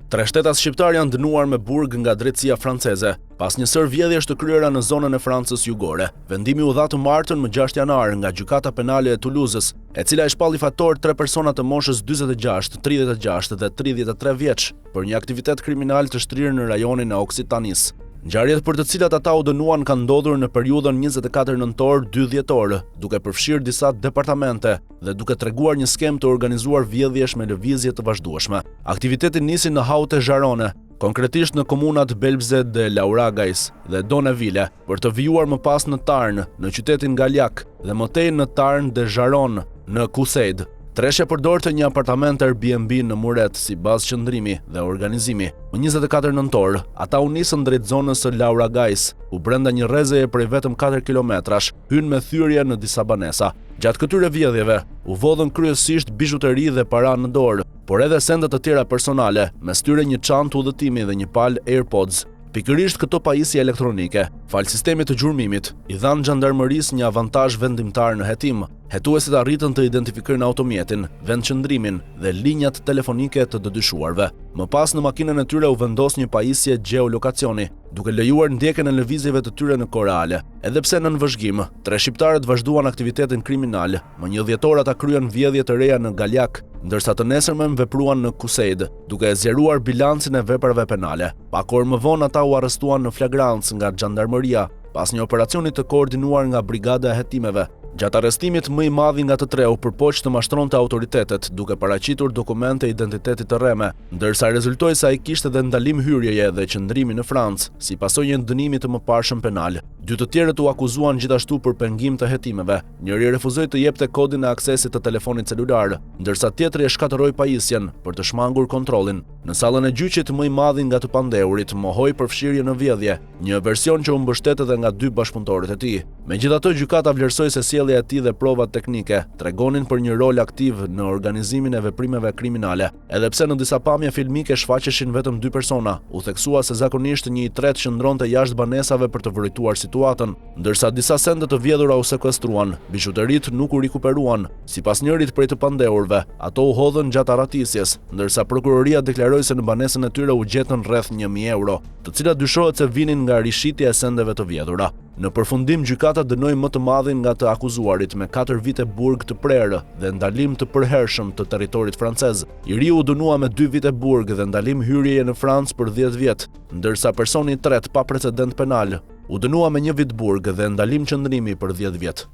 Tre shtetas shqiptarë janë dënuar me burg nga drejtësia franceze, pas një sërë vjedhjesh të kryera në zonën e Francës jugore. Vendimi u dha të martën më 6 janar nga Gjykata Penale e Tuluzës, e cila i shpalli fajtorë tre persona të moshës 46, 36 dhe 33 vjeç për një aktivitet kriminal të shtrirë në rajonin e Oksitanisë. Ngjarjet për të cilat ata u dënuan kanë ndodhur në periudhën 24 nëntor 2 dhjetor, duke përfshirë disa departamente dhe duke treguar një skemë të organizuar vjedhjesh me lëvizje të vazhdueshme. Aktiviteti nisi në Haute-Garonne, konkretisht në komunat Belbze de Lauragais dhe Donneville, për të vijuar më pas në Tarn, në qytetin Gaillac dhe më tej në Tarn de Garonne, në Caussade. Treshja përdorte një apartament Airbnb në Muret si bazë qëndrimi dhe organizimi. Më 24 nëntor, ata u nisën drejt zonës së Lauragais, ku brenda një rrezeje prej vetëm 4 kilometrash, hynë me thyerje në disa banesa. Gjatë këtyre vjedhjeve, u vodhën kryesisht bizhuteri dhe para në dorë, por edhe sende të tjera personale, mes tyre një çantë udhëtimi dhe një palë AirPods. Pikërisht këto pajisje elektronike, falë sistemit të gjurmimit, i dhanë xhandarmërisë një avantazh vendimtar në hetim. Hetuesit arritën të identifikojnë automjetin, vendqëndrimin dhe linjat telefonike të të dyshuarve. Më pas në makinën e tyre u vendos një pajisje gjeolokacioni, duke lejuar ndjekjen e lëvizjeve të tyre në kohë reale. Edhe pse nën vëzhgim, tre shqiptarët vazhduan aktivitetin kriminal. Më 1 dhjetor ata kryen vjedhje të reja në Gaillac, ndërsa të nesërmen vepruan në Caussade, duke e zgjeruar bilancin e veprave penale. Pak orë më vonë ata u arrestuan në flagrancë nga xhandarmëria, pas një operacioni të koordinuar nga Brigada e Hetimeve. Gjatë arrestimit, më i madhi nga të tre u përpoq të mashtronte autoritetet, duke paraqitur dokumente identiteti të rreme, ndërsa rezultoi se ai kishte dhe ndalim hyrjeje dhe qëndrimi në Francë, si pasojë e një dënimi të mëparshëm penal. Dy të tjerët u akuzuan gjithashtu për pengim të hetimeve. Njëri refuzoi të jepte kodin e aksesit të telefonit celular, ndërsa tjetri e shkatërroi pajisjen për të shmangur kontrollin. Në sallën e gjyqit, më i madhi nga të pandehurit mohoi përfshirjen në vjedhje, një version që u mbështet edhe nga dy bashkëpunëtorët e tij. Megjithatë, gjykata vlerësoi se sjellja e tij dhe provat teknike tregonin për një rol aktiv në organizimin e veprimeve kriminale. Edhe pse në disa pamje filmike shfaqeshin vetëm dy persona, u theksua se zakonisht një i tretë qëndronte jashtë banesave për të vrojtuar situatën. Ndërsa disa sende të vjedhura u sekuestruan, bizhuteritë nuk u rikuperuan. Sipas njërit prej të pandehurve, ato u hodhën gjatë arratisjes, ndërsa prokuroria deklaroi se në banesën e tyre u gjetën rreth 1000 euro, të cilat dyshohet se vinin nga rishitja e sendeve të vjedhura. Në përfundim, gjykata dënoi më të madhin nga të akuzuarit me 4 vite burg të prerë dhe ndalim të përhershëm të territorit francez. I riu u dënua me 2 vite burg dhe ndalim hyrjeje në Francë për 10 vjet, ndërsa personi i tretë pa precedent penal u dënua me një vit burg dhe ndalim qëndrimi për 10 vjet.